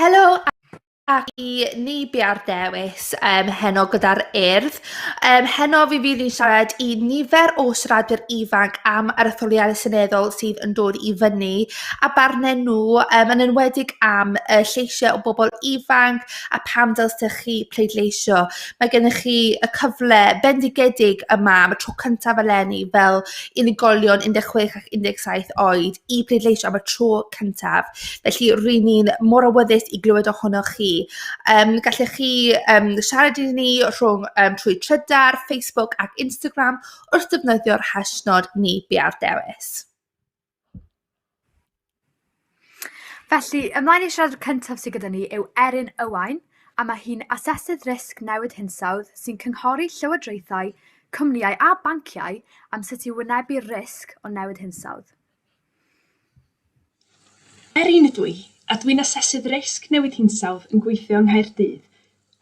Helo ac i ni Biar Dewis um, heno gyda'r Urdd. Um, heno fi fydd i'n siarad i nifer o siaradwyr ifanc am yr etholiadau seneddol sydd yn dod i fyny a barnau nhw, um, yn enwedig am y lleisiau o bobl ifanc a pam dylsech chi pleidleisio. Mae gennych chi y cyfle bendigedig yma am y tro cyntaf eleni fel unigolion 16 ac 17 oed i pleidleisio am y tro cyntaf. Felly ry'n ni'n mor awyddus i glywed ohonoch chi. Um, gallech chi um, siarad i ni rhwng um, trwy Trydar, Facebook ac Instagram wrth defnyddio'r hashnod ni Biar Dewis. Felly, ymlaen i siarad cyntaf sydd gyda ni yw Erin Owain, a mae hi'n asesydd risg newid hinsawdd sy'n cynghori llywodraethau, cwmnïau a banciau am sut i wynebu'r risg o newid hinsawdd. Erin ydw i, a dwi'n asesydd risg newid hinsawdd yn gweithio yng Nghaerdydd,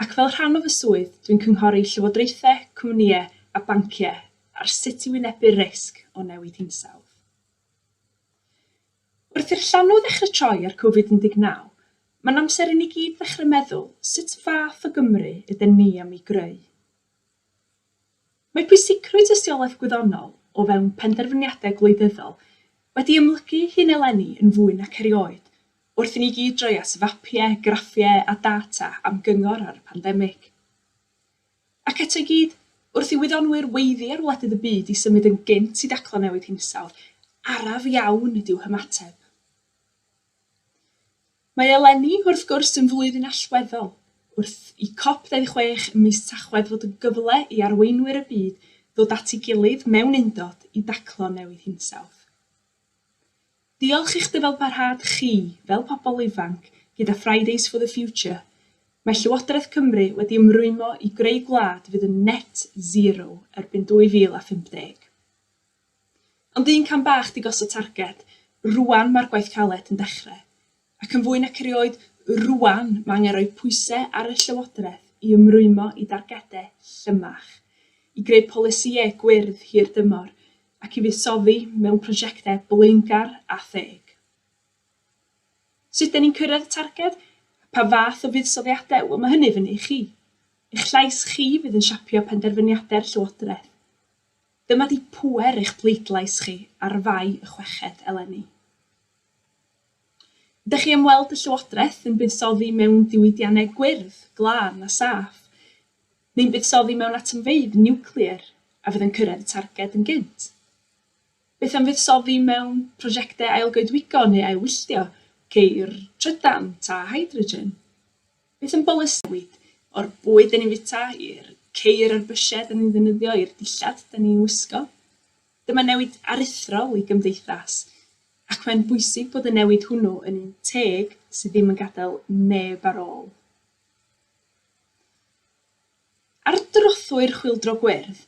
ac fel rhan o fy swydd dwi'n cynghori llywodraethau, cwmnïau a banciau ar sut i wynebu'r risg o newid hinsawdd. Wrth i'r llanw ddechrau troi ar Covid 19, mae'n amser i ni gyd ddechrau meddwl sut fath o Gymru yden ni am ei greu. Mae pwysigrwydd tystiolaeth gwyddonol o fewn penderfyniadau gwleidyddol wedi amlygu ei hun eleni yn fwy nac erioed, wrth i ni gyd droi at fapiau, graffiau a data am gyngor ar y pandemig. Ac eto i gyd, wrth i wyddonwyr weiddi ar wledydd y byd i symud yn gynt i daclo newid hinsawdd, araf iawn ydy'w hymateb. Mae eleni, wrth gwrs, yn flwyddyn allweddol, wrth i COP 26 ym mis Tachwedd fod yn gyfle i arweinwyr y byd ddod at ei gilydd mewn undod i daclo newid hinsawdd. Diolch i'ch dyfalbarhad chi, fel pobl ifanc, gyda Fridays for the Future, mae Llywodraeth Cymru wedi ymrwymo i greu gwlad fydd yn net zero erbyn 2050. Ond un cam bach 'di gosod targed, rŵan mae'r gwaith caled yn dechrau. Ac yn fwy nac erioed, rŵan mae angen rhoi pwysau ar y Llywodraeth i ymrwymo i dargedau llymach, i greu polisïau gwyrdd hir dymor ac i fuddsoddi mewn prosiectau blaengar a theg. Sut 'den ni'n cyrraedd y targed? Pa fath o fuddsoddiadau? Wel, mae hynny fyny i chi. Eich llais chi fydd yn siapio penderfyniadau'r Llywodraeth. Dyma 'di pŵer eich pleidlais chi ar Fai y chweched eleni. Ydych chi am weld y Llywodraeth yn buddsoddi mewn diwydiannau gwyrdd, glân a saff, neu'n buddsoddi mewn atomfeydd niwclear a fydd yn cyrraedd y targed yn gynt? Beth am fuddsoddi mewn prosiectau ailgoedwigo neu ailwylltio, ceir trydan ta hydrogen? Beth am bolisi newid, o'r bwyd 'dan ni'n fwyta, i'r ceir a'r bysiau 'dan ni'n ddefnyddio, i'r dillad 'dan ni'n wisgo? Dyma newid aruthrol i gymdeithas, ac mae'n bwysig bod y newid hwnnw yn un teg sydd ddim yn gadael neb ar ôl. Ar drothwy'r chwyldro gwyrdd,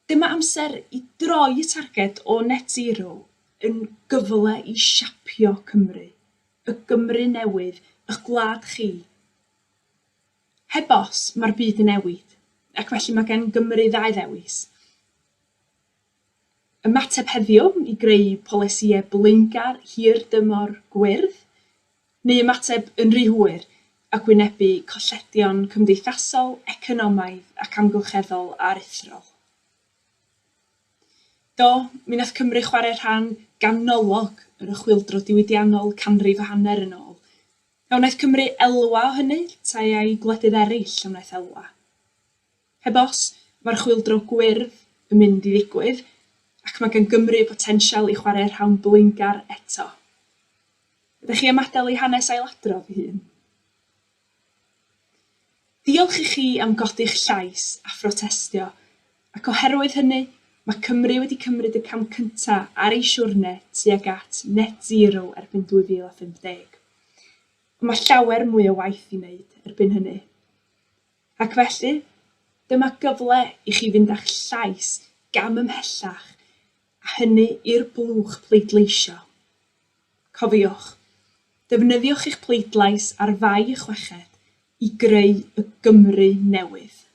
dyma amser i droi y targed o net zero yn gyfle i siapio Cymru, y Gymru newydd, y'ch gwlad chi. Heb os, mae'r byd yn newid, ac felly mae gan Gymru ddau ddewis. Ymateb heddiw i greu polisïau blaengar hir-dymor gwyrdd, neu ymateb yn rhy hwyr ac wynebu colledion cymdeithasol, economaidd ac amgylcheddol aruthrol. Do, mi wnaeth Cymru chwarae rhan ganolog yn y chwyldro diwydiannol canrif a hanner yn ôl. A wnaeth Cymru elwa o hynny, ta ai gwledydd eraill a wnaeth elwa? Heb os, mae'r chwyldro gwyrdd yn mynd i ddigwydd, ac mae gan Gymru y potensial i chwarae rhan blaengar eto. Ydych chi am adael i hanes ailadrodd ei hun? Diolch i chi am godi'ch llais a phrotestio, ac oherwydd hynny, mae Cymru wedi cymryd y cam cyntaf ar ei siwrne tuag at net zero erbyn 2050. Ond mae llawer mwy o waith i wneud erbyn hynny. Ac felly, dyma gyfle i chi fynd â'ch llais gam ymhellach, a hynny i'r blwch pleidleisio. Cofiwch, defnyddiwch eich pleidlais ar Fai y chweched i greu y Gymru newydd.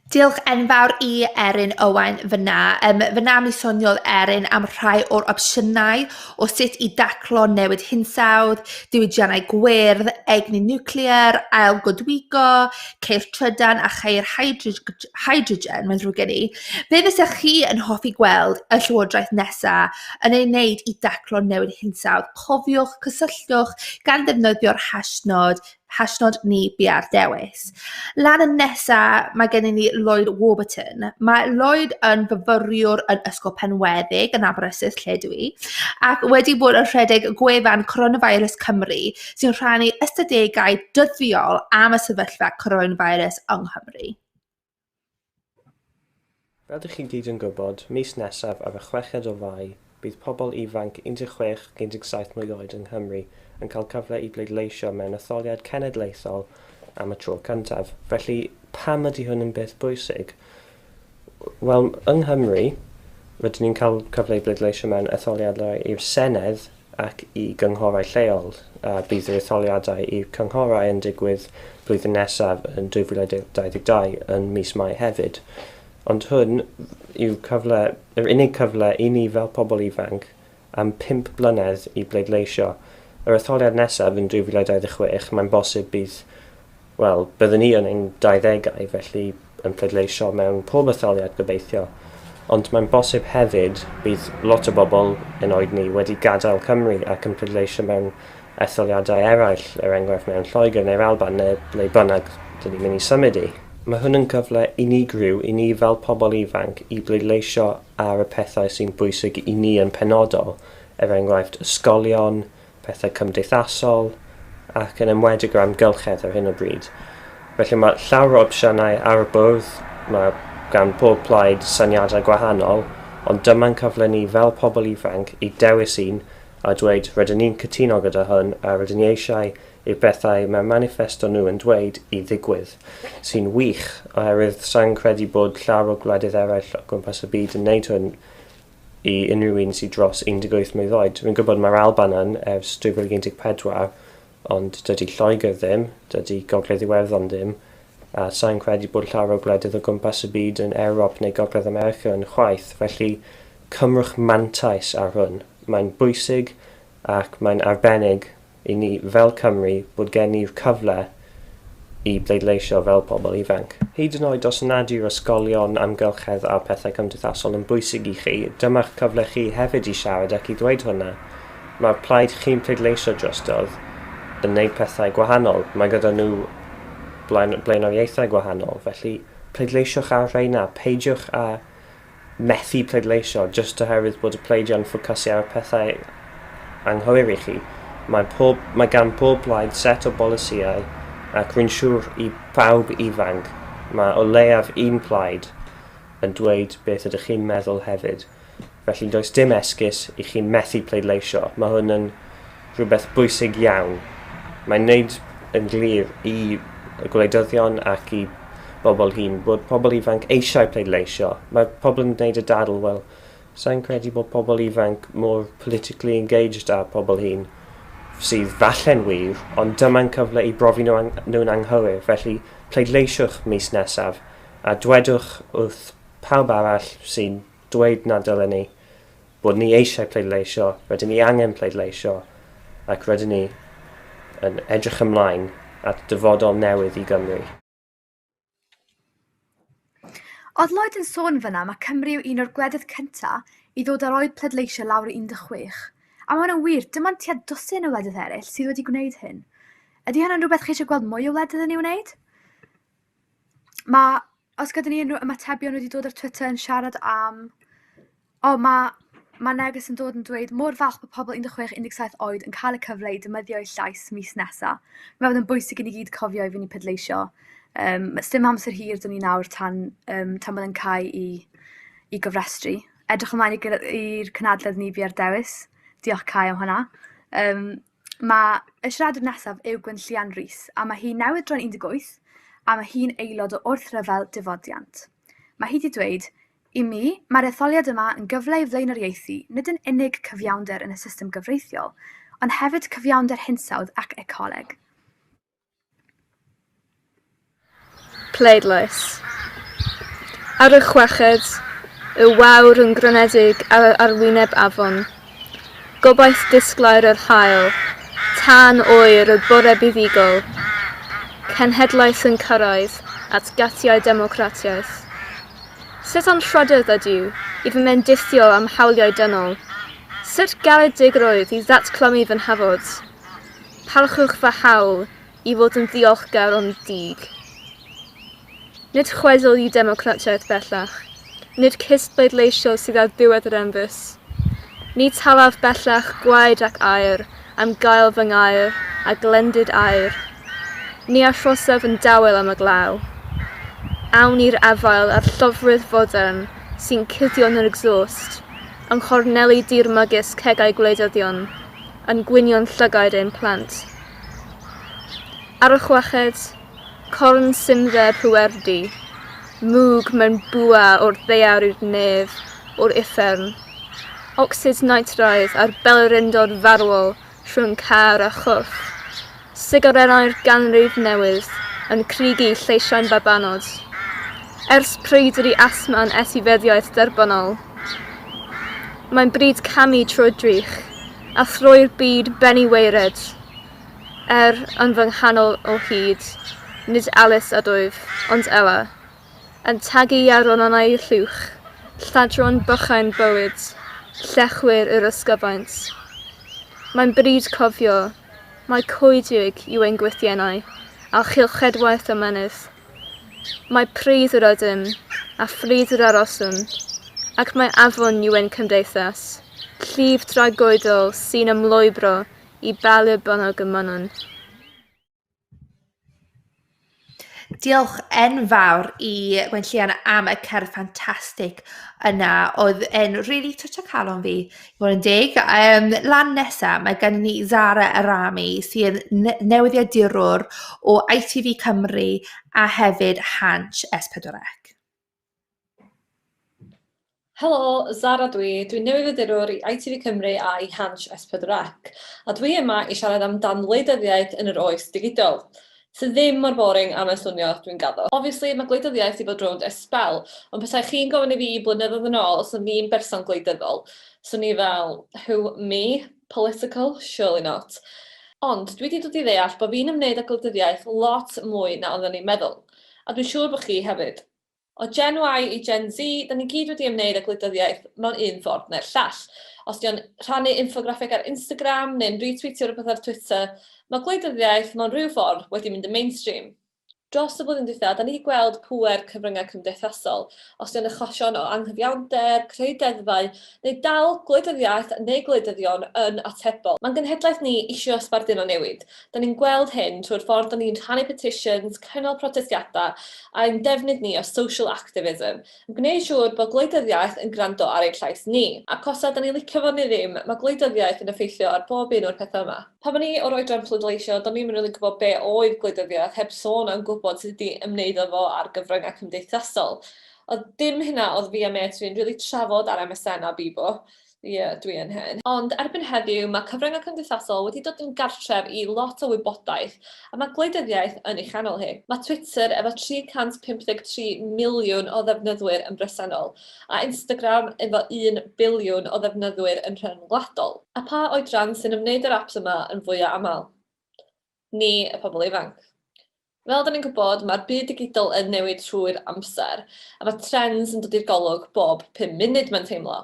Diolch enfawr i Erin Owain fyna. Fyna mi soniodd Erin am rhai o'r opsiynau o sut i daclo newid hinsawdd, diwydiannau gwyrdd, egni niwclear, ailgoedwigo, ceir trydan a cheir hydrogen, mae'n ddrwg gen i. Be fysech chi yn hoffi gweld y llywodraeth nesaf yn ei wneud i daclo newid hinsawdd? Cofiwch, cysylltwch gan ddefnyddio'r hashnod hashnod ni bia'r dewis. Lan yn nesa, mae gennym ni Lloyd Warburton. Mae Lloyd yn fyfyriwr yn Ysgol Penweddig yn Aberystwyth, lle dwi i, ac wedi bod yn rhedeg gwefan Coronavirus Cymru sy'n rhannu ystadegau dyddiol am y sefyllfa coronavirus yng Nghymru. Fel dych chi gyd yn gwybod, mis nesaf ar y chweched o Fai, bydd pobl ifanc 16 ac 17 mlwydd oed yng Nghymru yn cael cyfle i bleidleisio mewn etholiad cenedlaethol am y tro cyntaf. Felly, pam ydy hwn yn beth bwysig? Wel, yng Nghymru, rydyn ni'n cael cyfle i bleidleisio mewn etholiadau i'r Senedd ac i gynghorau lleol, a bydd yr etholiadau i'r cynghorau yn digwydd blwyddyn nesaf yn 2022 yn mis Mai hefyd. Ond hwn yw cyfle, yr unig cyfle i ni fel pobl ifanc am 5 blynedd i bleidleisio. Yr etholiad nesaf yn 2026, mae'n bosib bydd, wel, byddwn ni yn ein 20au, felly yn pleidleisio mewn pob etholiad gobeithio. Ond mae'n bosib hefyd bydd lot o bobl yn oed ni wedi gadael Cymru ac yn pleidleisio mewn etholiadau eraill, er enghraifft mewn Lloegr neu'r Alban neu ble bynnag dyn ni'n mynd i symud i. Mae hwn yn gyfle unigryw i ni fel pobl ifanc i bleidleisio ar y pethau sy'n bwysig i ni yn penodol, er enghraifft ysgolion, pethau cymdeithasol, ac yn enwedig yr amgylchedd ar hyn o bryd. Felly mae llawer o opsiynau ar y bwrdd, mae gan pob plaid syniadau gwahanol, ond dyma'n cyfle ni fel pobl ifanc i dewis un a dweud rydyn ni'n cytuno gyda hwn a rydyn ni eisiau i'r bethau mae'r maniffesto nhw yn dweud i ddigwydd, sy'n wych oherwydd sa i'n credu bod llawer o gwledydd eraill o gwmpas y byd yn wneud hwn i unrhyw un sydd dros 18 mlwydd oed. Rwy'n gwybod mae'r Alban yn ers 2014, ond dydy Lloegr ddim, dydy Gogledd Iwerddon ddim, a sa i'n credu bod llawer o gwledydd o gwmpas y byd yn Ewrop neu Gogledd America yn chwaith, felly cymrwch mantais ar hwn. Mae'n bwysig ac mae'n arbennig i ni fel Cymru bod gen ni'r cyfle i bleidleisio fel pobl ifanc. Hyd yn oed os nad yw'r ysgolion, amgylchedd a pethau cymdeithasol yn bwysig i chi, dyma'ch cyfle chi hefyd i siarad ac i ddweud hwnna. Mae'r plaid chi'n pleidleisio drostodd yn gwneud pethau gwahanol. Mae gyda nhw blaenoriaethau gwahanol, felly pleidleisiwch ar rheina, peidiwch â methu pleidleisio jyst oherwydd bod y pleidiau'n ffocysu ar y pethau anghywir i chi. Mae, pob, mae gan pob plaid set o bolisïau ac rwy'n siŵr i pawb ifanc mae o leiaf un plaid yn dweud beth ydych chi'n meddwl hefyd. Felly does dim esgus i chi methu pleidleisio. Mae hwn yn rhywbeth bwysig iawn. Mae'n wneud yn glir i y gwleidyddion ac i bobl hŷn bod pobl ifanc eisiau pleidleisio. Mae pobl yn gwneud y dadl, wel, sa i'n credu bod pobl ifanc mor politically engaged â pobl hŷn, sydd falle'n wir, ond dyma'n cyfle i brofi nhw'n anghywir. Felly pleidleisiwch mis nesaf a dwedwch wrth pawb arall sy'n dweud na dylen ni bod ni eisiau pleidleisio, rydyn ni angen pleidleisio, ac rydyn ni yn edrych ymlaen at dyfodol newydd i Gymru. Oedd Lloyd yn sôn fyna, mae Cymru yw un o'r gwledydd cyntaf i ddod â'r oed pleidleisio lawr i 16. A mae hwnna'n wir, dim ond tua dwsin o wledydd eraill sydd wedi gwneud hyn. Ydy hynna'n rhywbeth chi eisiau gweld mwy o wledydd yn ei wneud? Mae, os gyda ni unrhyw ymatebion wedi dod ar Twitter yn siarad am... O, mae, mae neges yn dod yn dweud mor falch bod pobl 16, 17 oed yn cael y cyfle i defnyddio eu llais mis nesa. Mae'n meddwl yn bwysig i ni gyd cofio i fynd i pleidleisio. Sdim amser hir 'da ni nawr tan bod e'n cau i gofrestru. Edrych ymlaen i'r cynhadledd ni fi ar dewis. Diolch Cai am hwnna. Mae y siaradwr nesaf yw Gwenllian Rhys, a mae hi newydd droi'n 18, a mae hi'n aelod o wrthryfel difodiant. Mae hi wedi dweud, i mi, mae'r etholiad yma yn gyfle i flaenoriaethu nid yn unig cyfiawnder yn y system gyfreithiol, ond hefyd cyfiawnder hinsawdd ac ecoleg. Pleidlais. Ar y chweched, y wawr yn grynedig ar arwyneb afon. Gobaith disglair yr haul, tân oer y bore buddugol. Cenhedlaeth yn cyrraedd at gatiau democratiaeth. Sut anrhydedd ydyw i fy mendithio am hawliau dynol? Sut garedigrwydd i ddatglymu fy nhafod? Parchwch fy hawl i fod yn ddiolchgar ond dig. Nid chwedl yw democratiaeth bellach. Nid cist bleidleisio sydd ar ddiwedd yr enfys. Ni talaf bellach gwaed ac aer am gael fy ngair a glendid aur. Ni arhosaf yn dawel am y glaw. Awn i'r afael â'r llofrudd fodern sy'n cuddio yn yr exhaust, yng nghorneli dirmygus cegau gwleidyddion, yn gwynion llygaid ein plant. Ar y chweched, corn simdde pwerdy, mwg mewn bwa o'r ddaear i'r nef, o'r uffern. Ocsid nitraidd a'r belryndod farwol rhwng car a chorff. Sigarennau'r ganrif newydd yn crygu lleisiau'n babanod. Ers pryd ydy asthma'n etifeddiaeth derbynnol? Mae'n bryd camu trwy'r drych, a throi'r byd ben-i-waered. Er, yn fy nghanol o hyd, nid Alice ydwyf, ond Ella. Yn tagu ar ronannau llwch, lladron bychain bywyd, llechwyr yr ysgyfaint. Mae'n bryd cofio, mai coedwig yw ein gwythiennau, a chylchedwaith ymennydd. Mae pridd yr ydym, a phridd yr aroswn, ac mae afon yw ein cymdeithas, llif dragoeddol sy'n ymlwybro i ba le bynnag y mynnwn. Diolch enfawr i Gwenllian am y cerdd ffantastig yna. Oedd e'n really twtsio calon fi, i fod yn deg. Lan nesa, mae gennym ni Zara Arami, sy'n newyddiadurwr o ITV Cymru a hefyd Hansh S4C. Helo, Zara dwi. Dwi'n newyddiadurwr i ITV Cymru a i Hansh S4C. A dwi yma i siarad amdan wleidyddiaeth yn yr oes digidol. Sydd ddim mor boring a mae'n swnio, dwi'n gaddo. Obviously, mae gwleidyddiaeth 'di bod rownd ers sbel, ond petai chi'n gofyn i fi blynyddoedd yn ôl os o'n i'n berson gwleidyddol, 'swn i fel, who, me? Political? Surely not. Ond dwi 'di dod i ddeall bod fi'n ymwneud â gwleidyddiaeth lot mwy na oeddwn i'n meddwl. A dwi'n siŵr bod chi hefyd. O Gen Y i Gen Z, da ni gyd wedi ymwneud â gwleidyddiaeth mewn un ffordd neu'r llall. Os 'di o'n rhannu infograffeg ar Instagram neu'n retweetio rhywbeth ar Twitter, mae gwleidyddiaeth mewn rhyw ffordd wedi mynd yn mainstream. Dros y blwyddyn dwytha, da ni wedi gweld pŵer cyfryngau cymdeithasol, os 'di o'n achosion o anghyfiawnder, creu deddfau, neu dal gwleidyddiaeth neu gwleidyddion yn atebol. Mae'n genhedlaeth ni isio sbarduno newid. Da ni'n gweld hyn trwy'r ffordd da ni'n rhannu petitions, cynnal protestiadau, a'n defnydd ni o social activism, yn gwneud siŵr bod gwleidyddiaeth yn gwrando ar ein llais ni. Ac os da ni'n licio fo neu ddim, mae gwleidyddiaeth yn effeithio ar bob un o'r pethau yma. Pan o'n i o'r oedran pleidleisio, do'n i'm yn rili gwybod be oedd gwleidyddiaeth, heb sôn am gwybod sut i ymwneud â fo ar gyfryngau cymdeithasol. Oedd dim hynna oedd fi a mêt fi'n rili trafod ar MSN a Bebo. Ie, dwi yn hyn. Ond erbyn heddiw, mae cyfryngau cymdeithasol wedi dod yn gartref i lot o wybodaeth, a mae gwleidyddiaeth yn ei chanol hi. Mae Twitter efo 353 miliwn o ddefnyddwyr yn bresennol, a Instagram efo 1 biliwn o ddefnyddwyr yn rhyngwladol. A pa oedran sy'n ymwneud â'r apps yma yn fwyaf aml? Ni, y pobl ifanc. Fel dan ni'n gwybod, mae'r byd digidol yn newid trwy'r amser, a mae trends yn dod i'r golwg bob 5 munud mae'n teimlo.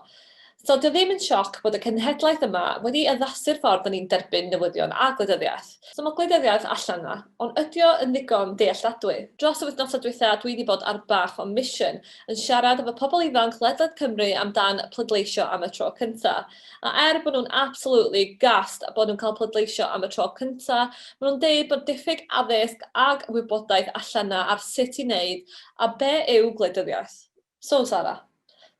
So, dio ddim yn sioc bod y cenhedlaeth yma wedi addasu'r ffordd dan ni'n derbyn newyddion a gwleidyddiaeth. So mae gwleidyddiaeth allan 'na, ond ydi o yn ddigon dealladwy? Dros y wythnosau dwytha dwi 'di bod ar bach o mission, yn siarad efo pobl ifanc ledled Cymru amdan pleidleisio am y tro cynta. A er bod nhw'n absolutely gassed bod nhw'n cael pleidleisio am y tro cynta, maen nhw'n deud bod diffyg addysg ag wybodaeth allan 'na ar sut i wneud a be yw gwleidyddiaeth. So, Sara,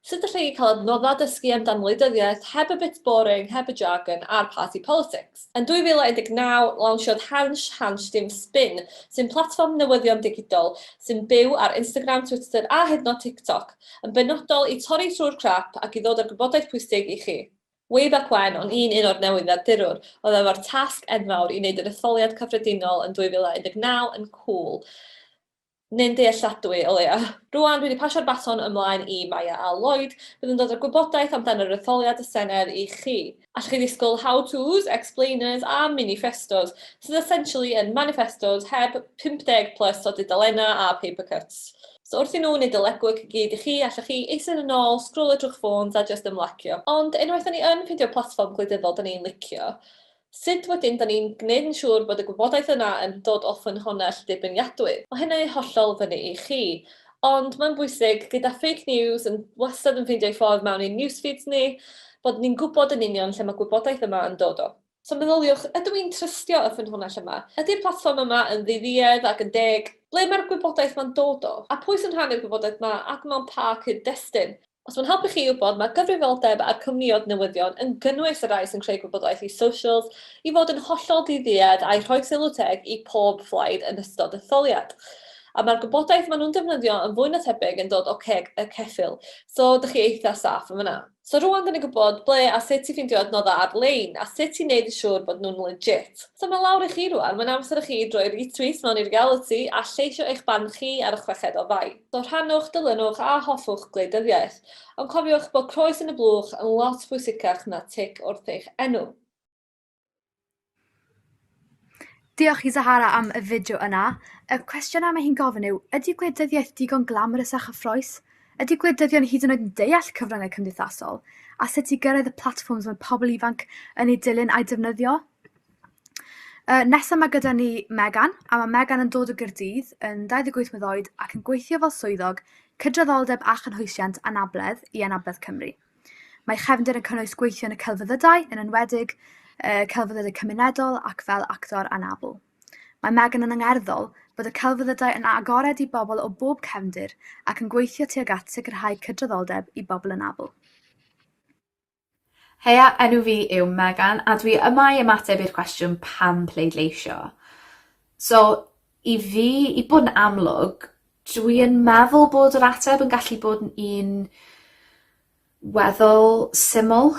sut alla i cael adnoddau dysgu amdan wleidyddiaeth heb y bits boring, heb y jargon a'r party politics? Yn 2019, lawnsiodd Hansh Hansh Dim Spin, sy'n platfform newyddion digidol sy'n byw ar Instagram, Twitter a hyd yn oed TikTok, yn benodol i torri trwy'r crap ac i ddod â'r gwybodaeth pwysig i chi. Way back when, o'n i'n un o'r newyddiadurwr oedd efo'r tasg enfawr i wneud yr etholiad cyffredinol yn 2019 yn cŵl. Neu'n dealladwy, o leia. Rŵan, dwi wedi pasio'r baton ymlaen i Maya a Lloyd, fydd yn dod â gwybodaeth amdan yr etholiad y Senedd i chi. Allwch chi ddisgwyl how-tos, explainers a minifestos, sydd essentially yn manifestos heb 50 plus o dudalennau a paper cuts. So wrth i nhw wneud y legwork i gyd i chi, allwch chi eistedd yn ôl, sgrolio drwy'ch ffôns a jyst ymlacio. Ond unwaith da ni yn ffeindio platfform gwleidyddol da ni'n licio, Sut wedyn 'da ni'n gwneud yn siŵr bod y gwybodaeth yna yn dod o ffynhonnell dibynadwy? Mae hynny hollol fyny i chi. Ond mae'n bwysig, gyda fake news yn wastad yn ffeindio'i ffordd mewn i'n newsfeeds ni, bod ni'n gwybod yn union lle mae gwybodaeth yma yn dod o. So meddyliwch, ydw i'n trystio y ffynhonnell yma? Ydy'r platfform yma yn ddidduedd ac yn deg? Ble mae'r gwybodaeth 'ma'n dod o? A pwy sy'n rhannu'r gwybodaeth 'ma ac mewn pa cyd-destun? Os mae'n helpu chi i wybod, mae gyfrifoldeb a'r cwmnïoedd newyddion yn gynnwys y rhai sy'n creu gwybodaeth i socials i fod yn hollol ddi-duedd a'i rhoi sylw teg i pob phlaid yn ystod etholiad. A mae'r gwybodaeth maen nhw'n defnyddio yn fwy na tebyg yn dod o ceg y ceffyl, so dych chi eitha saff yn fan'na. So rŵan 'da ni'n gwybod ble a sut i ffeindio adnoddau ar-lein a sut i wneud yn siŵr bod nhw'n legit. So mae lawr i chi rŵan, mae'n amser i chi droi retweet mewn i realiti a lleisio eich barn chi ar y chweched o Fai. So rhannwch, dilynwch a hoffwch gwleidyddiaeth. Ond cofiwch bod croes yn y blwch yn lot bwysicach na tic wrth eich enw. Diolch i Zahara am y fideo yna. Y cwestiynau mae hi'n gofyn yw, ydy gwleidyddiaeth digon glamorous a chyffrous? Ydy gwleidyddion hyd yn oed yn deall cyfryngau cymdeithasol? A sut i gyrraedd y platfforms mae pobl ifanc yn eu dilyn a'u defnyddio? Uh, nesaf mae gyda ni Megan, a mae Megan yn dod o Gyrdydd, yn 28 mlwydd oed ac yn gweithio fel swyddog cydraddoldeb a chynhwysiant anabledd i Anabledd Cymru. Mae chefndir yn cynnwys gweithio yn y celfyddydau, yn enwedig uh, celfyddydau cymunedol ac fel actor anabl. Mae Megan yn angerddol bod y celfyddydau yn agored i bobl o bob cefndir ac yn gweithio tuag at sicrhau cydraddoldeb i bobl anabl. Heia, enw fi yw Megan a dwi yma i ymateb i'r cwestiwn pam pleidleisio. So, i fi, i bod yn amlwg, dwi yn meddwl bod yr ateb yn gallu bod yn un weddol syml.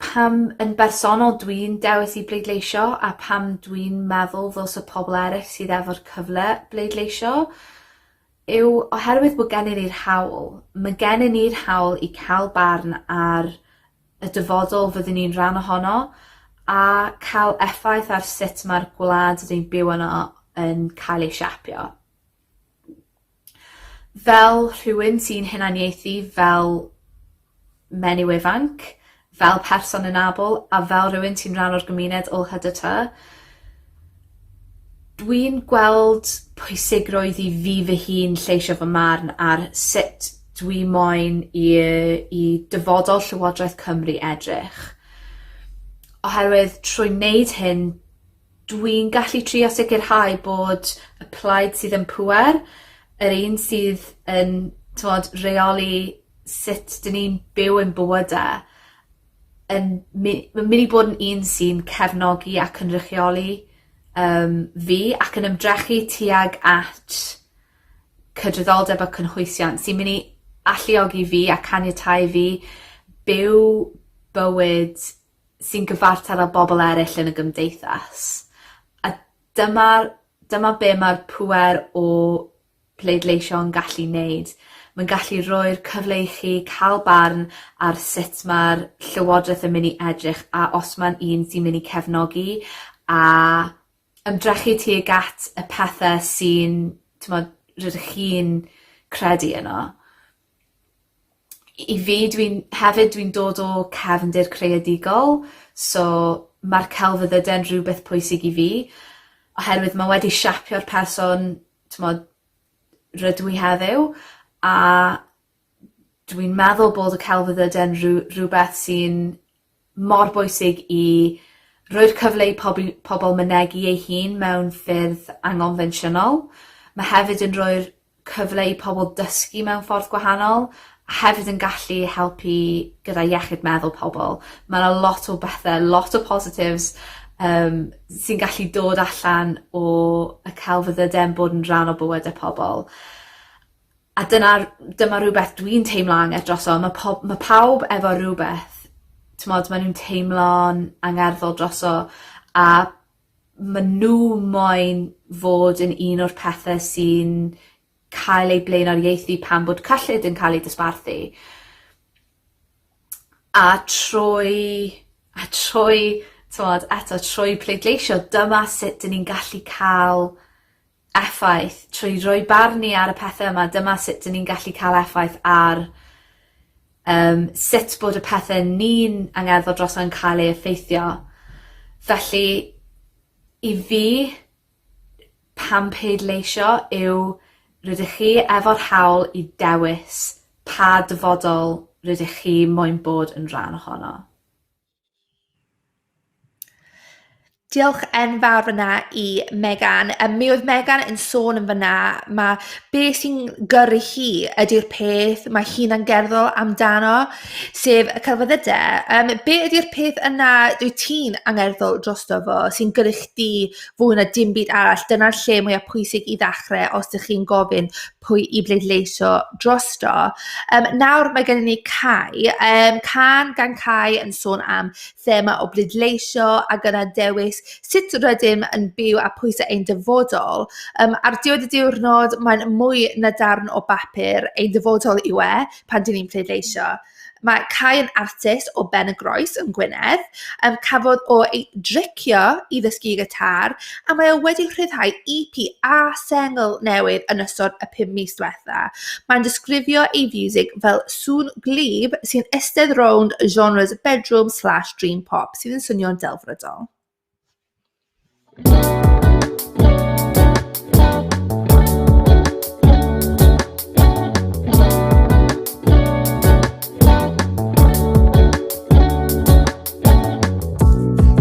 Pam yn bersonol dwi'n dewis i bleidleisio a pam dwi'n meddwl ddylse pobol eryll sydd efo'r cyfle bleidleisio yw oherwydd bod gennyn ni'r hawl. Ma' gennyn ni'r hawl i ca'l barn ar y dyfodol fyddwn ni'n rhan ohono a ca'l effaith ar sut ma'r gwlad 'dyn ni'n byw yno yn cael ei siapio. Fel rhywun sy'n hunaniaethu fel menyw ifanc, fel person anabl a fel rywun sy'n rhan o'r gymuned LHDT dwi'n gweld pwysigrwydd i fi fy hun lleisio fy marn ar sut dwi moyn i i dyfodol Llywodraeth Cymru edrych. Oherwydd trwy wneud hyn dwi'n gallu trio sicirhau bod y plaid sydd yn pŵer, yr un sydd yn t'mod reoli sut 'dyn ni'n byw ein bywyde yn my- ma'n myn' i bod yn un sy'n cefnogi a cynrychioli yym fi ac yn ymdrechu tuag at cydraddoldeb a cynhwysiant sy'n myn' i alluogi fi a caniatáu fi byw bywyd sy'n gyfartal â bobol eryll yn y gymdeithas. A dyma'r dyma be' ma'r pŵer o pleidleisio yn gallu neud. Mae'n gallu roi'r cyfle i chi ca'l barn ar sut ma'r llywodreth yn myn' i edrych a os ma'n un sy'n myn' i cefnogi a ymdrechu tuag at y pethe sy'n t'mod rydych chi'n credu yno. I fi dwi'n hefyd dwi'n dod o cefndir creadigol so ma'r celfyddyde'n rhywbeth pwysig i fi oherwydd ma' wedi siapio'r person t'mod rydw i heddiw a dwi'n meddwl bod y celfyddyde'n rw- rhywbeth sy'n mor bwysig i roi'r cyfle i pobi- pobol mynegi eu hun mewn ffyrdd anghonfensiynol. Ma' hefyd yn roi'r cyfle i pobol dysgu mewn ffordd gwahanol a hefyd yn gallu helpu gyda iechyd meddwl pobol. Ma' 'na lot o bethe lot o positives yym sy'n gallu dod allan o y celfyddyde'n bod yn rhan o bywyde pobol. A dyna'r dyma rwbeth dwi'n teimlo angerdd droso ma' pob- ma' pawb efo rwbeth t'mod ma' nw'n teimlo'n angerddol droso a ma' n'w moyn fod yn un o'r pethe sy'n cael ei blaenoriaethu pan bod cyllid yn cael ei dosbarthu. A trwy a trwy t'mod eto trwy pleidleisio dyma sut 'dyn ni'n gallu ca'l effaith trwy roi barn ni ar y pethe yma dyma sut 'dyn ni'n gallu ca'l effaith ar yym sut bod y pethe ni'n angerddol drosto yn cael ei effeithio. Felly i fi pam pleidleisio yw rydych chi efo'r hawl i dewis pa dyfodol rydych chi moyn bod yn rhan ohono. Diolch enfawr fyna i Megan. Mi oedd Megan yn sôn yn fyna, mae be sy'n gyrru hi ydy'r peth mae hi'n angerddol amdano, sef y celfyddydau. Be ydy'r peth yna dwyt ti'n angerddol drosto fo, sy'n gyrru chdi fwy na dim byd arall? Dyna'r lle mwyaf pwysig i ddechrau os ydych chi'n gofyn pwy i bleidleisio drosto. Nawr mae gennym ni Cai. Cân gan Cai yn sôn am thema o bleidleisio ac yna dewis sut rydym yn byw a pwysau ein dyfodol. Ar diwedd y diwrnod, mae'n mwy na darn o bapur, ein dyfodol yw e pan dyn ni'n pleidleisio. Mae Cai yn artist o Ben y Groes yn Gwynedd. Cafodd o ei dricio i ddysgu gitar a mae o wedi rhyddhau EP a sengl newydd yn ystod y 5 mis diwetha. Mae'n disgrifio ei fiwsig fel sŵn gwlyb sy'n eistedd rownd genres bedroom slash dream pop sydd yn swnio'n delfrydol.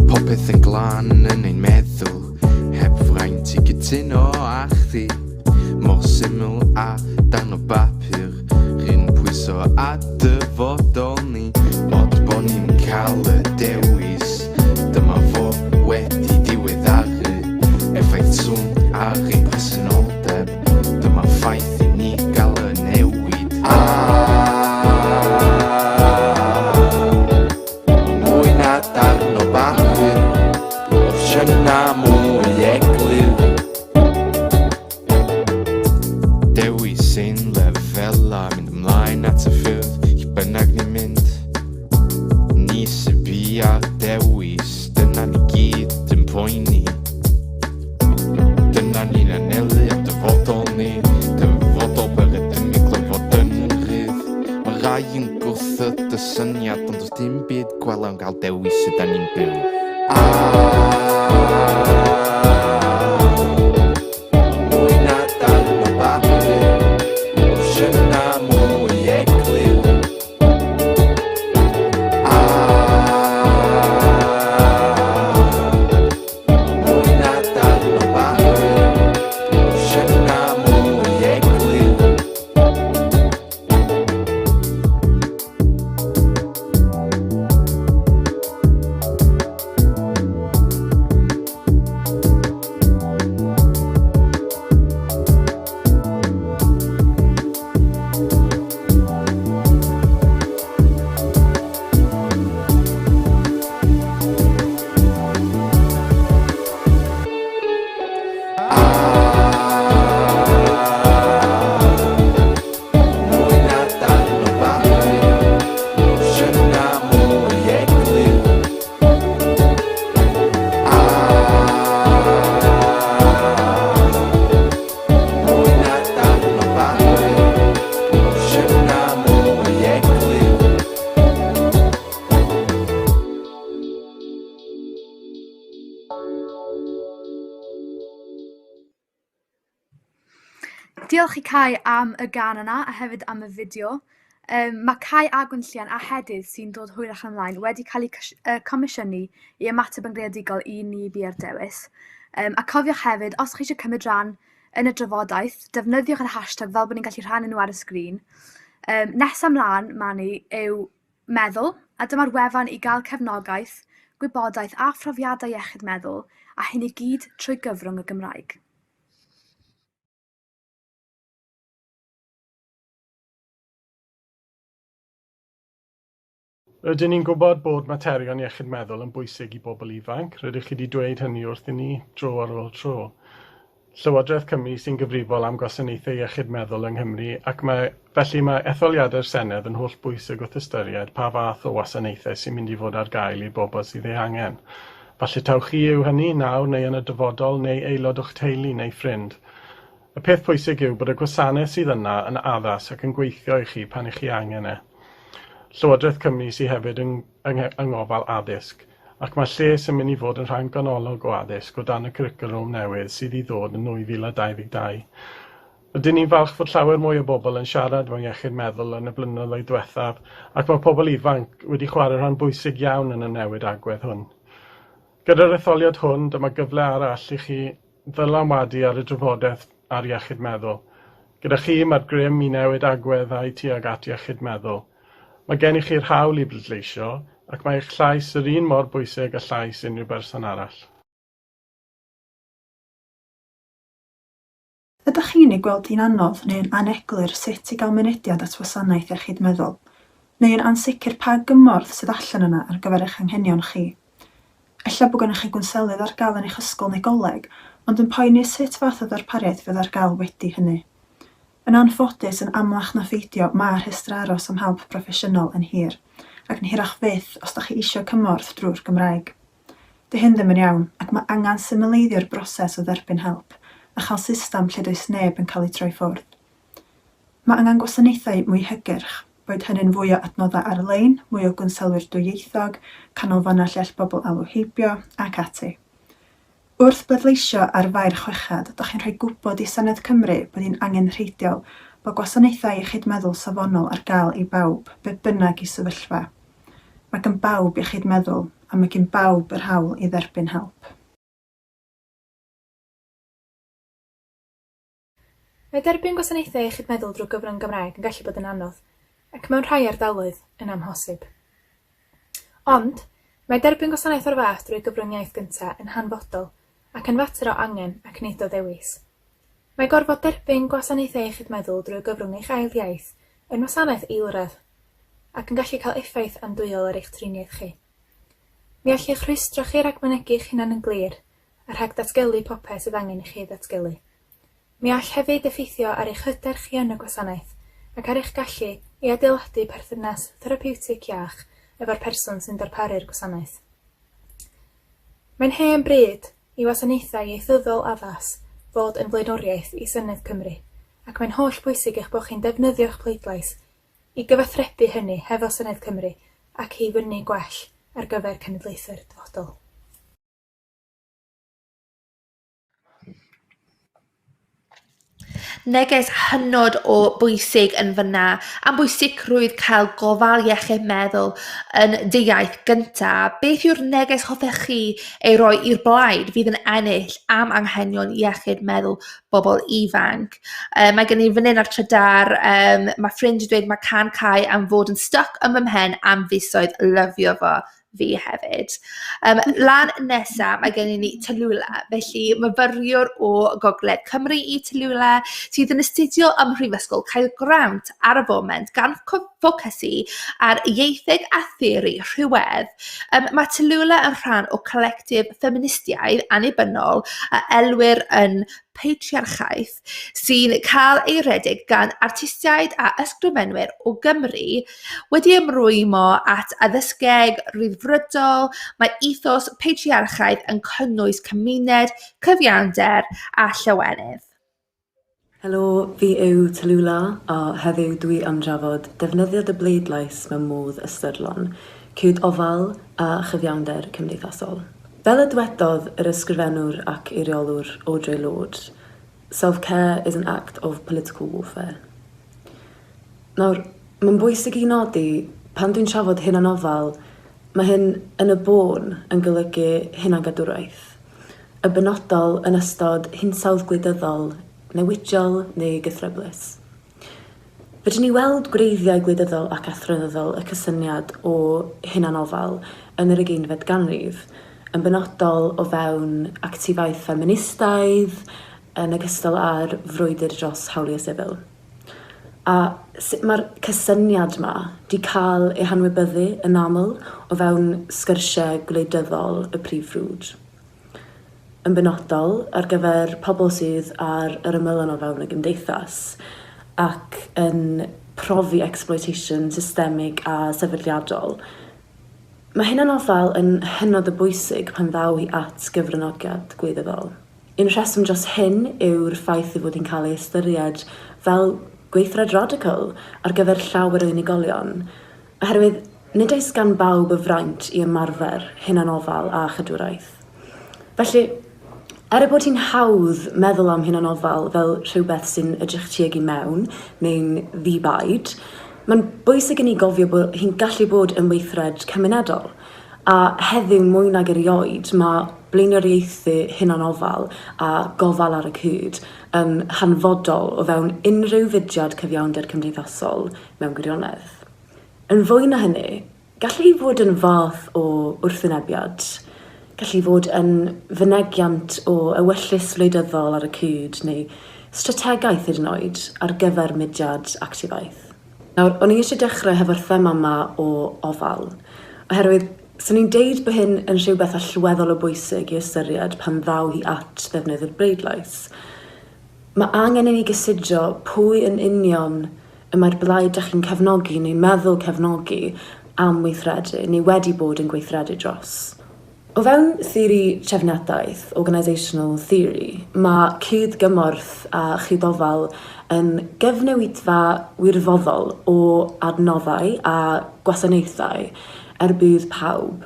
Popeth yn glân yn ein meddwl, heb fraint i gytuno â chdi. Mor syml â darn o bapur, rhyn pwyso a dyfodol ni. Od bo ni'n cael y dewis, dyma fo wedi diweddaru. Effaith sŵn ar ein presenoldeb, dyma ffaith i ni gael y newid. A mwy na darn o bapur, opsiynau mwy eglur. Dewis ein lefelau, mynd ymlaen at y ffyrdd, lle bynnag ni'n mynd. Ni sy bia'r dewis, dyna ni gyd yn poeni. Dyna ni'n anelu am dyfodol ni, dyfodol ble rydym ni'n clywed yn rhydd. Mae rai yn gwrthod y syniad, ond does dim byd gwell am gael dewis sut da ni'n byw. Mwy na darn o bapur, opsiynau mwy eglur. A mwy na darn o bapur, opsiynau mwy eglur. Mwy na darn o bapur, opsiynau mwy eglur. A mwy na darn o bapur, opsiynau mwy eglur. Diolch i Cai am y gân yna a hefyd am y fideo. Mae Cai a Gwenllian a Hedydd sy'n dod hwyrach ymlaen wedi cael eu comisiynu i ymateb yn greadigol i Ni Biau'r Dewis. A cofiwch hefyd, os chi eisiau cymryd rhan yn y drafodaeth, defnyddiwch yr hashtag fel bod ni'n gallu rhannu nhw ar y sgrin. Nesa mlaen, Mani, yw Meddwl, a dyma'r wefan i gael cefnogaeth, gwybodaeth a phrofiadau iechyd meddwl, a hyn i gyd trwy gyfrwng y Gymraeg. Rydyn ni'n gwybod bod materion iechyd meddwl yn bwysig i bobl ifanc, rydych chi wedi dweud hynny wrthyn ni dro ar ôl tro. Llywodraeth Cymru sy'n gyfrifol am gwasanaethau iechyd meddwl yng Nghymru ac mae, felly mae etholiadau'r Senedd yn holl bwysig wrth ystyried pa fath o wasanaethau sy'n mynd i fod ar gael i'r bobl sydd eu hangen. Falle taw chi yw hynny nawr neu yn y dyfodol neu aelod o'ch teulu neu ffrind. Y peth pwysig yw bod y gwasanaeth sydd yna yn addas ac yn gweithio i chi pan i chi angen e. Llywodraeth Cymru sydd hefyd yng, yng, yng ngofal addysg, ac mae lles yn mynd i fod yn rhan ganolog o addysg o dan y cwricwlwm newydd sydd i ddod yn 2022. Rydyn ni'n falch fod llawer mwy o bobl yn siarad mewn iechyd meddwl yn y blynyddoedd diwethaf, ac mae pobl ifanc wedi chwarae rhan bwysig iawn yn y newid agwedd hwn. Gyda'r etholiad hwn, dyma gyfle arall i chi ddylanwadu ar y drafodaeth ar iechyd meddwl. Gyda chi, mae'r grym i newid agweddau tuag at iechyd meddwl. Mae gennych chi'r hawl i bleidleisio, ac mae eich llais yr un mor bwysig â llais unrhyw berson arall. Ydych chi'n ei gweld hi'n anodd neu'n aneglur sut i gael mynediad at wasanaeth iechyd meddwl, neu yn ansicr pa gymorth sydd allan yna ar gyfer eich anghenion chi? Ella bod gennych chi gwnselydd ar gael yn eich ysgol neu goleg, ond yn poeni sut fath o ddarpariaeth fydd ar gael wedi hynny. Yn anffodus, yn amlach na pheidio, mae rhestrau aros am help proffesiynol yn hir, ac yn hirach fyth os dach chi eisiau cymorth drwy'r Gymraeg. 'Di hyn ddim yn iawn, ac mae angen symleiddio'r broses o dderbyn help, a chael system lle does neb yn cael eu troi ffwrdd. Mae angen gwasanaethau mwy hygyrch, boed hynny'n fwy o adnoddau ar-lein, mwy o gwnselwyr dwyieithog, canolfannau lle all bobl alw heibio, ac ati. Wrth bleidleisio ar Fai'r Chweched, dach chi'n rhoi gwybod i Senedd Cymru bod hi'n angenrheidiol bod gwasanaethau iechyd meddwl safonol ar gael i bawb, be bynnag eu sefyllfa. Mae gan bawb iechyd meddwl, a mae gin bawb yr hawl i dderbyn help. Mae derbyn gwasanaethau iechyd meddwl drwy gyfrwng Gymraeg yn gallu bod yn anodd, ac mewn rhai ardaloedd, yn amhosib. Ond, mae derbyn gwasanaeth o'r fath drwy gyfrwng iaith gyntaf yn hanfodol ac yn fater o angen ac nid o ddewis. Mae gorfod derbyn gwasanaethau iechyd meddwl drwy gyfrwng eich ail iaith yn wasanaeth eilradd, ac yn gallu cael effaith andwyol ar eich triniaeth chi. Mi all eich rhwystro chi rhag mynegi eich hunan yn glir, a rhag datgelu popeth sydd angen i chi ei ddatgelu. Mi all hefyd effeithio ar eich hyder chi yn y gwasanaeth, ac ar eich gallu i adeiladu perthynas therapiwtig iach efo'r person sy'n darparu'r gwasanaeth. Mae'n hen bryd i wasanaethau ieithyddol addas fod yn flaenoriaeth i Senedd Cymru, ac mae'n holl bwysig eich bod chi'n defnyddio'ch pleidlais i gyfathrebu hynny hefo Senedd Cymru ac i fynnu gwell ar gyfer cenedlaethau'r dyfodol. Neges hynod o bwysig yn fan'na am bwysigrwydd cael gofal iechyd meddwl yn dy iaith gynta. Beth yw'r neges hoffech chi ei roi i'r blaid fydd yn ennill am anghenion iechyd meddwl bobl ifanc? Mae gen i fan hyn ar trydar, mae ffrind yn dweud mae cân Cai am fod yn stuck yn fy mhen am fisoedd, lyfio fo. Fi hefyd. Lan nesa, mae gennym ni Tallulah, felly myfyriwr o Gogledd Cymru i Tallulah, sydd yn astudio ym Mhrifysgol Caergrawnt ar y foment, gan ffocysu ar ieitheg a theori rhywedd. Mae Tallulah yn rhan o collectif ffeministiaidd annibynnol a elwir yn patriarchaeth, sy'n cael ei redeg gan artistiaid a ysgrifenwyr o Gymru, wedi ymrwymo at addysgeg ryddfrydol, mae ethos patriarchaidd yn cynnwys cymuned, cyfiawnder a llawenydd. Helo, fi yw Tallulah a heddiw dwi am drafod defnyddio dy bleidlais mewn modd ystyrlon, cyd ofal a chyfiawnder cymdeithasol. Fel y dwedodd yr ysgrifennwr ac eiriolwr Audre Lorde, Self-care is an act of political warfare. Nawr, mae'n bwysig i nodi, pan dwi'n trafod hunanofal, mae hyn yn y bôn yn golygu hunangadwraeth, yn benodol yn ystod hinsawdd gwleidyddol newidiol neu gythryblus. Fedrwn ni weld gwreiddiau gwleidyddol ac athronyddol y cysyniad o hunanofal yn yr ugeinfed ganrif, yn benodol o fewn actifaeth ffeministaidd, yn ogystal â'r frwydr dros hawliau sifil. A sut mae'r cysyniad 'ma 'di cael ei hanwybyddu yn aml o fewn sgyrsiau gwleidyddol y prif ffrwd. Yn benodol ar gyfer pobl sydd ar yr ymylon o fewn y gymdeithas ac yn profi exploitation systemig a sefydliadol. Mae hunanofal yn hynod o bwysig pan ddaw hi at gyfranogiad gwleidyddol. Un rheswm dros hyn yw'r ffaith ei fod hi'n cael ei ystyried fel gweithred radical ar gyfer llawer o unigolion, oherwydd nid oes gan bawb y fraint i ymarfer hunanofal a chadwraeth. Felly, er ei bod hi'n hawdd meddwl am hunanofal fel rhywbeth sy'n edrych tuag i mewn neu'n ddi-baid, mae'n bwysig i ni gofio bod hi'n gallu bod yn weithred cymunedol. A heddiw mwy nag erioed mae blaenoriaethu hunanofal a gofal ar y cyd yn hanfodol o fewn unrhyw fudiad cyfiawnder cymdeithasol mewn gwirionedd. Yn fwy na hynny, gall hi fod yn fath o wrthwynebiad, gall hi fod yn fynegiant o ewyllys wleidyddol ar y cyd neu strategaeth hyd yn oed ar gyfer mudiad actifaeth. Nawr, o'n i eisiau dechrau hefo'r thema 'ma o ofal, oherwydd 'swn i'n deud bod hyn yn rhywbeth allweddol o bwysig i ystyried pan ddaw hi at ddefnydd yr bleidlais. Mae angen i ni gysidro pwy yn union y mae'r blaid dach chi'n cefnogi neu'n meddwl cefnogi am weithredu neu wedi bod yn gweithredu dros. O fewn theori trefniadaeth, organisational theory, mae cyd-gymorth a chyd-ofal yn gyfnewidfa wirfoddol o adnoddau a gwasanaethau er budd pawb.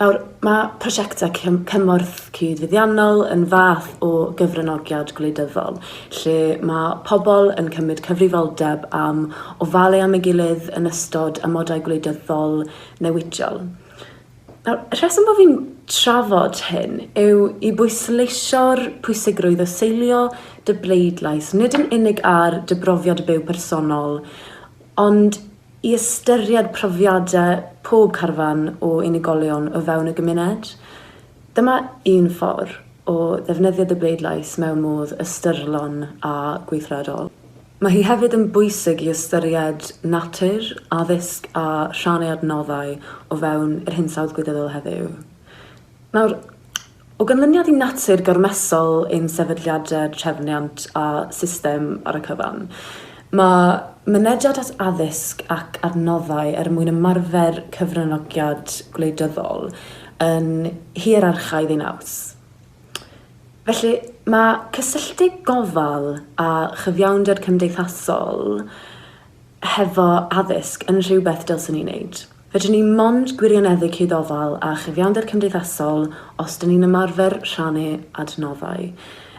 Nawr, mae prosiectau cymorth cyd-fuddiannol yn fath o gyfranogiad gwleidyddol, lle mae pobl yn cymryd cyfrifoldeb am ofalu am ei gilydd yn ystod amodau gwleidyddol newidiol. Nawr, y rheswm bod fi'n trafod hyn yw i bwysleisio'r pwysigrwydd o seilio dy bleidlais nid yn unig ar dy brofiad byw personol, ond i ystyried profiadau pob carfan o unigolion o fewn y gymuned. Dyma un ffordd o ddefnyddio dy bleidlais mewn modd ystyrlon a gweithredol. Mae hi hefyd yn bwysig i ystyried natur, addysg a rhannu adnoddau o fewn yr hinsawdd gwleidyddol heddiw. Nawr, o ganlyniad i natur gormesol ein sefydliadau trefniant a system ar y cyfan, mae mynediad at addysg ac adnoddau er mwyn ymarfer cyfranogiad gwleidyddol yn hierarchaidd ei naws. Felly, mae cysylltu gofal a chyfiawnder cymdeithasol hefo addysg yn rhywbeth dylswn ni wneud. Fedrwn ni mond gwirioneddu cyd-ofal a chyfiawnder cymdeithasol os 'dyn ni'n ymarfer rhannu adnoddau.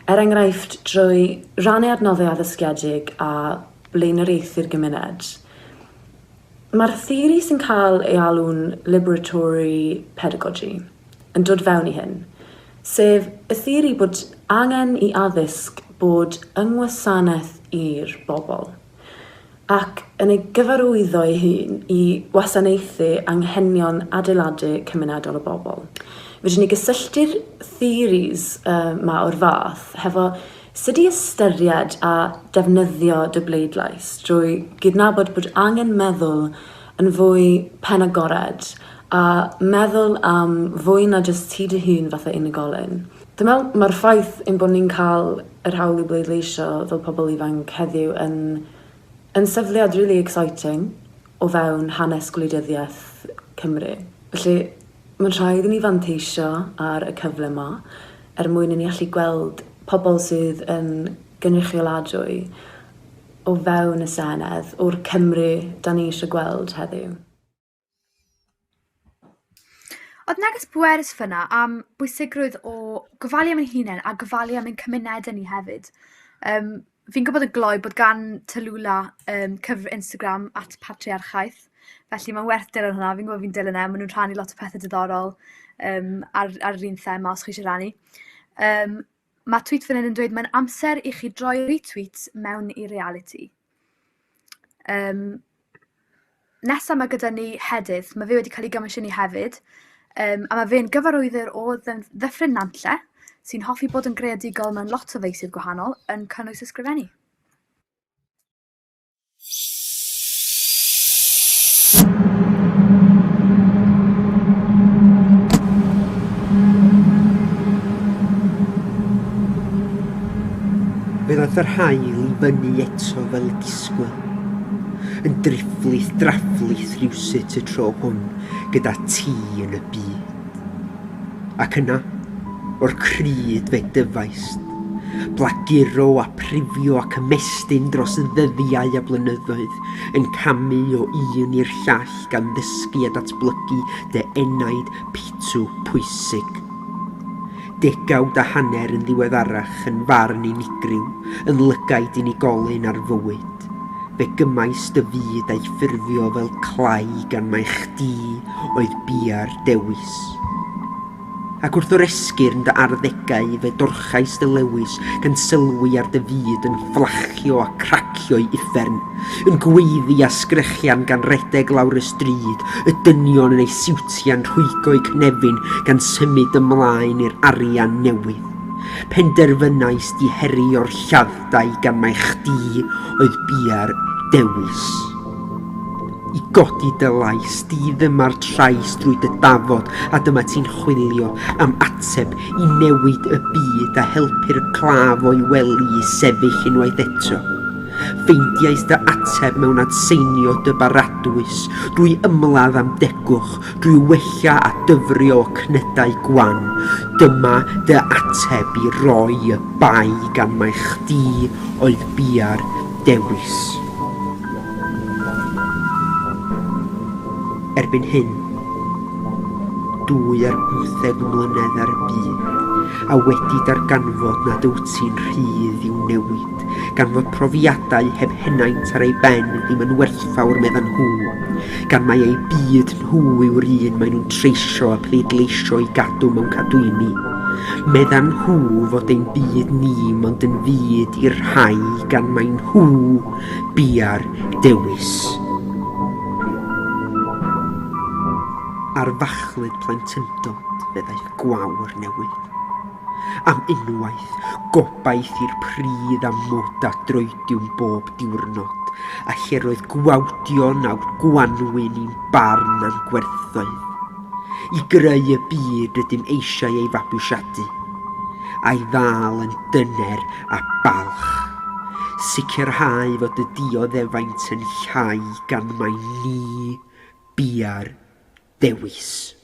Er enghraifft, drwy rannu adnoddau addysgiedig a blaenoriaethu'r gymuned. Mae'r theori sy'n cael ei alw'n liberatory pedagogy yn dod fewn i hyn, sef y theori bod angen i addysg bod yng ngwasanaeth i'r bobl, ac yn ei gyfarwyddo ei hun i wasanaethu anghenion adeiladu cymunedol y bobl. Fedrwn ni gysylltu'r theories 'ma o'r fath hefo sut i ystyried a defnyddio dy bleidlais drwy gydnabod bod angen meddwl yn fwy penagored a meddwl am fwy na jyst ti dy hun fatha unigolyn. Dwi'n meddwl mae'r ffaith ein bod ni'n cael yr hawl i bleidleisio fel pobl ifanc heddiw yn yn sefydliad rili exciting o fewn hanes gwleidyddiaeth Cymru. Felly mae'n rhaid i ni fanteisio ar y cyfle 'ma er mwyn i ni allu gweld pobl sydd yn gynrychioladwy o fewn y Senedd o'r Cymru 'dan ni eisiau gweld heddiw. Oedd neges bwerus fan'na am bwysigrwydd o gofalu am ein hunain a gofalu am ein cymunedau ni hefyd. Yym, fi'n gwybod yn gloi bod gan Tallulah yym cyfr- Instagram @patriarchaeth, felly mae'n werth dilyn hwnna. Fi'n gwybod fi'n dilyn e, maen nhw'n rhannu lot o pethe diddorol yym ar ar yr un thema os chi isie rannu. Yym, ma' tweet fan hyn yn dweud "Mae'n amser i chi droi retweets mewn i realiti." Yym, nesa ma' gyda ni Hedydd, ma' fe wedi cael ei gomisiynu hefyd, yym, a ma' fe'n gyfarwyddwr o Ddyffryn Nantlle, sy'n hoffi bod yn greadigol mewn lot o feysydd gwahanol, yn cynnwys ysgrifennu. Aeth yr haul i fyny eto fel y disgwyl, yn drifflith drafflith rywsut y tro hwn gyda ti yn y byd. Ac yna, o'r cryd fe dyfaist, blaguro a prifio ac ymestyn dros ddyddiau a blynyddoedd, yn camu o un i'r llall gan ddysgu a datblygu dy enaid pitw pwysig. Degawd a hanner yn ddiweddarach yn farn unigryw, yn lygaid unigolyn ar fywyd. Fe gymais dy fyd a'i ffurfio fel clai gan mai chdi oedd bia'r dewis. Ac wrth oresgyrn dy arddegau fe dorchais dy lewys gan sylwi ar dy fyd yn fflachio a cracio i uffern, yn gweiddi a sgrechian gan redeg lawr y stryd, y dynion yn eu siwtiau'n rhwygo'u cynefin gan symud ymlaen i'r arian newydd. Penderfynais di herio'r lladd-dai gan mai chdi oedd bia'r dewis. I godi dy lais, diddyma'r trais drwy dy dafod a dyma ti'n chwilio am ateb i newid y byd a helpu'r claf o'i wely i sefyll unwaith eto. Ffeindiais dy ateb mewn adseinio dy baradwys, drwy ymladd am degwch, drwy wella a dyfrio y cnydau gwan. Dyma dy ateb i roi y bai gan mai chdi oedd bia'r dewis. Erbyn hyn, 12 mlynedd ar y byd, a wedi darganfod nad wyt ti'n rhydd i'w newid, gan fod profiadau heb henaint ar ei ben ddim yn werthfawr meddan nhw, gan mai eu byd nhw yw'r un maen nhw'n treisio a pleidleisio i gadw mewn cadwyni. Meddan nhw fod ein byd ni mond yn fyd i'r rhai gan mai nhw bia'r dewis. Ar fachlud plentyndod fe ddaeth gwawr newydd. Am unwaith, gobaith i'r pridd a mwd a droediwn bob diwrnod, a lle roedd gwawdion awr gwanwyn i'n barn a'n gwerthoedd. I greu y byd rydym eisiau ei fabwysiadu, a'i ddal yn dyner a balch. Sicrhau fod y dioddefaint yn llai gan mai ni bia'r dewis.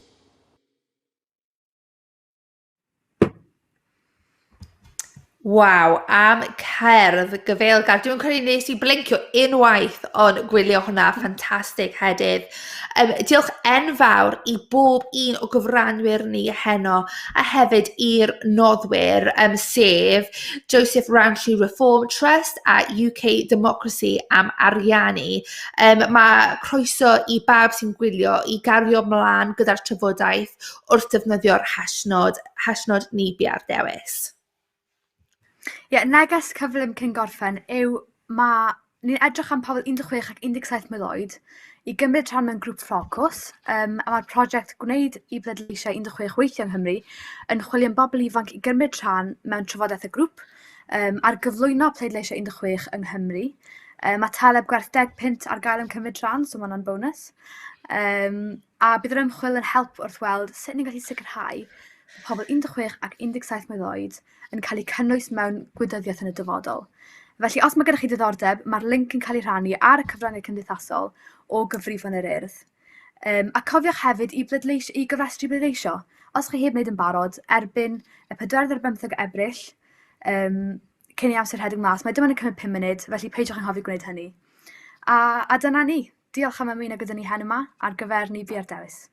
Waw, am cerdd gyfeilgar. Dwi'n credu nes i blincio unwaith ond gwylio hwnna. Ffantastig, Hedydd. Diolch enfawr i bob un o gyfranwyr ni heno a hefyd i'r noddwyr, sef Joseph Rowntree Reform Trust a UK Democracy am ariannu. Mae croeso i bawb sy'n gwylio i gario mlaen gyda'r trafodaeth wrth defnyddio'r hashnod, hashnod ni bia'r dewis. Ie, yeah, neges cyflym cyn gorffen yw ma' ni'n edrych am pobl 16 ac 17 mlwydd oed i gymryd rhan mewn grŵp ffocws, a mae'r prosiect Gwneud i Bleidleisiau 16 Weithio yng Nghymru yn chwilio am bobl ifanc i gymryd rhan mewn trafodaeth y grŵp ar gyflwyno pleidleisiau 16 yng Nghymru. Mae taleb gwerth 10 punt ar gael am cymryd rhan, so mae hwnna'n bonus. A bydd yr ymchwil yn help wrth weld sut ni'n gallu sicrhau pobl 16 ac 17 mlwydd oed yn cael eu cynnwys mewn gwleidyddiaeth yn y dyfodol. Felly, os mae gennych chi diddordeb, mae'r link yn cael ei rhannu ar y cyfryngau cymdeithasol o gyfrifon yr Urdd. A cofiwch hefyd i bleidleisio, i gofrestru bleidleisio. Os chi heb wneud yn barod, erbyn y 4 ar Ebrill, cyn i amser rhedeg mas, mae dim ond yn cymryd 5 munud, felly peidiwch anghofio gwneud hynny. A dyna ni. Diolch am ymuno gyda ni heno yma ar gyfer Ni Bia'r Dewis.